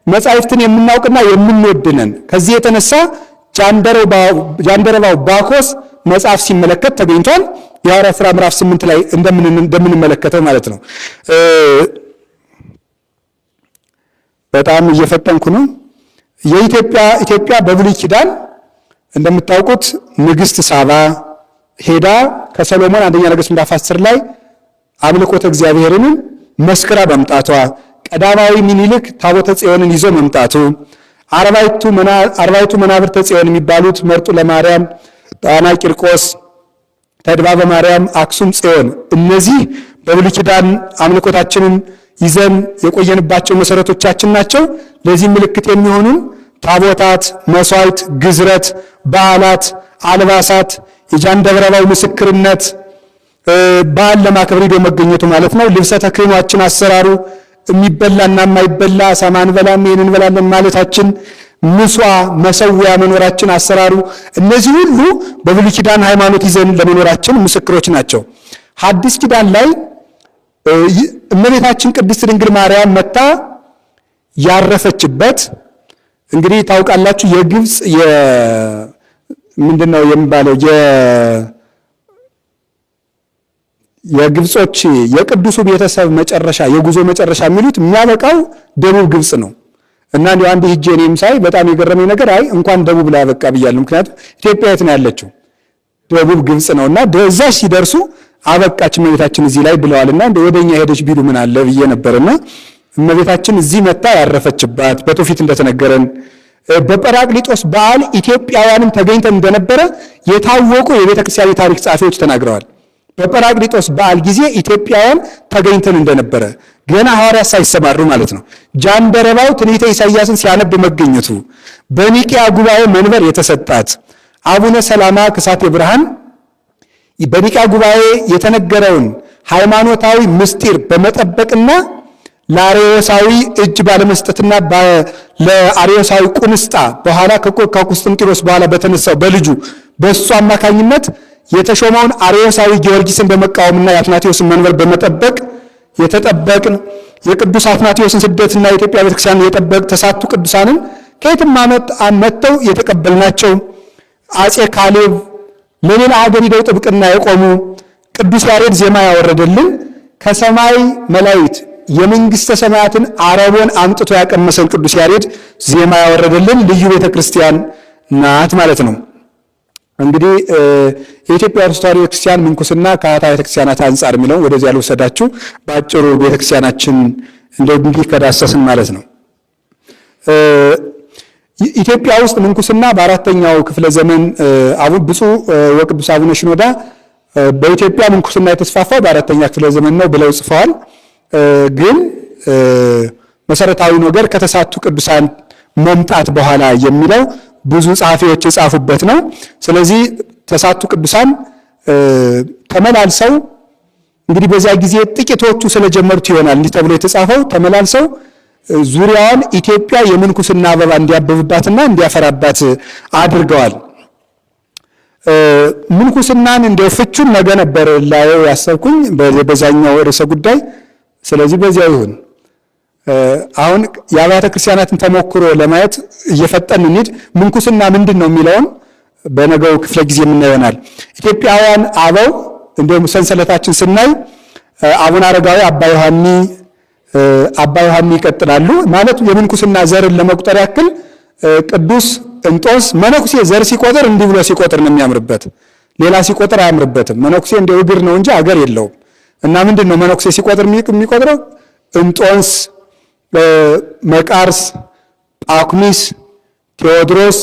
መጻሕፍትን የምናውቅና የምንወድ ነን። ከዚህ የተነሳ ጃንደረባው ባኮስ መጽሐፍ ሲመለከት ተገኝቷል። የሐዋርያት ሥራ ምዕራፍ 8 ላይ እንደምንመለከተው ማለት ነው። በጣም እየፈጠንኩ ነው። የኢትዮጵያ ኢትዮጵያ በብሉይ ኪዳን እንደምታውቁት ንግሥት ሳባ ሄዳ ከሰሎሞን አንደኛ ነገሥት ምዕራፍ 10 ላይ አምልኮተ እግዚአብሔርን መስክራ መምጣቷ፣ ቀዳማዊ ምኒልክ ታቦተ ጽዮንን ይዞ መምጣቱ፣ አርባዕቱ መናብርተ ጽዮን የሚባሉት መርጡ ለማርያም፣ ጣና ቂርቆስ፣ ተድባበ ማርያም፣ አክሱም ጽዮን፣ እነዚህ በብሉይ ኪዳን አምልኮታችንን ይዘን የቆየንባቸው መሰረቶቻችን ናቸው። ለዚህ ምልክት የሚሆኑን ታቦታት፣ መስዋዕት፣ ግዝረት፣ በዓላት፣ አልባሳት፣ የጃንደረባው ምስክርነት፣ በዓል ለማክበር ሄዶ መገኘቱ ማለት ነው። ልብሰ ተክህኗችን አሰራሩ፣ የሚበላና የማይበላ አሳማ አንበላም ይሄን እንበላለን ማለታችን፣ ምሷ መሰዊያ መኖራችን አሰራሩ፣ እነዚህ ሁሉ በብሉይ ኪዳን ሃይማኖት ይዘን ለመኖራችን ምስክሮች ናቸው። ሐዲስ ኪዳን ላይ እመቤታችን ቅድስት ድንግል ማርያም መታ ያረፈችበት፣ እንግዲህ ታውቃላችሁ፣ የግብፅ ምንድነው የሚባለው፣ የግብጾች የቅዱሱ ቤተሰብ መጨረሻ፣ የጉዞ መጨረሻ የሚሉት የሚያበቃው ደቡብ ግብፅ ነው። እና እንዲሁ አንድ ሂጄ እኔም ሳይ በጣም የገረመኝ ነገር አይ እንኳን ደቡብ ላይ አበቃ ብያለሁ። ምክንያቱም ኢትዮጵያ የት ነው ያለችው? ደቡብ ግብፅ ነው። እና እዛ ሲደርሱ አበቃች እመቤታችን እዚህ ላይ ብለዋልና እንደ ወደኛ ሄደች ቢሉ ምን አለ ብዬ ነበርና እመቤታችን እዚህ መታ ያረፈችባት፣ በትውፊት እንደተነገረን በጰራቅሊጦስ በዓል ኢትዮጵያውያንም ተገኝተን እንደነበረ የታወቁ የቤተ ክርስቲያን የታሪክ ጸሐፊዎች ተናግረዋል። በጰራቅሊጦስ በዓል ጊዜ ኢትዮጵያውያን ተገኝተን እንደነበረ፣ ገና ሐዋርያት ሳይሰማሩ ማለት ነው። ጃንደረባው ትንቢተ ኢሳይያስን ሲያነብ መገኘቱ፣ በኒቂያ ጉባኤ መንበር የተሰጣት፣ አቡነ ሰላማ ከሳቴ ብርሃን በኒቂያ ጉባኤ የተነገረውን ሃይማኖታዊ ምስጢር በመጠበቅና ለአርዮሳዊ እጅ ባለመስጠትና ለአርዮሳዊ ቁንስጣ በኋላ ከቁስጥንጢኖስ በኋላ በተነሳው በልጁ በእሱ አማካኝነት የተሾመውን አርዮሳዊ ጊዮርጊስን በመቃወምና የአትናቴዎስን መንበር በመጠበቅ የተጠበቅን፣ የቅዱስ አትናቴዎስን ስደትና የኢትዮጵያ ቤተክርስቲያን የጠበቅ፣ ተሳቱ ቅዱሳንን ከየትም ዓመት መጥተው የተቀበልናቸው፣ አጼ ካሌብ ለሌላ ሀገር ሂደው ጥብቅና የቆሙ፣ ቅዱስ ያሬድ ዜማ ያወረደልን፣ ከሰማይ መላእክት የመንግስተ ሰማያትን አረቦን አምጥቶ ያቀመሰን ቅዱስ ያሬድ ዜማ ያወረደልን ልዩ ቤተክርስቲያን ናት ማለት ነው። እንግዲህ የኢትዮጵያ ኦርቶዶክስ ተዋሕዶ ቤተክርስቲያን ምንኩስና ከአኃት ቤተክርስቲያናት አንጻር የሚለውን ወደዚያ ልውሰዳችሁ። በአጭሩ ቤተክርስቲያናችን እንደው እንዲህ ከዳሰስን ማለት ነው። ኢትዮጵያ ውስጥ ምንኩስና በአራተኛው ክፍለ ዘመን ብፁዕ ወቅዱስ አቡነ ሽኖዳ በኢትዮጵያ ምንኩስና የተስፋፋው በአራተኛ ክፍለ ዘመን ነው ብለው ጽፈዋል። ግን መሰረታዊ ነገር ከተሳቱ ቅዱሳን መምጣት በኋላ የሚለው ብዙ ጸሐፊዎች የጻፉበት ነው። ስለዚህ ተሳቱ ቅዱሳን ተመላልሰው፣ እንግዲህ በዚያ ጊዜ ጥቂቶቹ ስለጀመሩት ይሆናል እንዲህ ተብሎ የተጻፈው፣ ተመላልሰው ዙሪያዋን ኢትዮጵያ የምንኩስና አበባ እንዲያብብባትና እንዲያፈራባት አድርገዋል። ምንኩስናን እንደው ፍቹን ነገ ነበር ላየው ያሰብኩኝ በዛኛው ርዕሰ ጉዳይ። ስለዚህ በዚያው ይሁን። አሁን የአብያተ ክርስቲያናትን ተሞክሮ ለማየት እየፈጠን እንሂድ። ምንኩስና ምንድን ነው የሚለውን በነገው ክፍለ ጊዜ የምናየው ይሆናል። ኢትዮጵያውያን አበው እንደውም ሰንሰለታችን ስናይ አቡነ አረጋዊ፣ አባ ዮሐኒ ይቀጥላሉ። ማለት የምንኩስና ዘርን ለመቁጠር ያክል ቅዱስ እንጦስ፣ መነኩሴ ዘር ሲቆጥር እንዲህ ብሎ ሲቆጥር ነው የሚያምርበት። ሌላ ሲቆጥር አያምርበትም። መነኩሴ እንደ እግር ነው እንጂ አገር የለውም። እና ምንድን ነው መነኩሴ ሲቆጥር የሚቆጥረው? እንጦንስ፣ መቃርስ፣ ጳኩሚስ፣ ቴዎድሮስ፣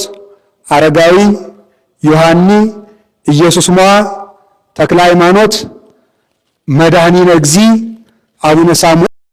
አረጋዊ፣ ዮሐኒ፣ ኢየሱስ ሞዓ፣ ተክለ ሃይማኖት፣ መድኃኒነ እግዚእ፣ አቡነ ሳሙኤል።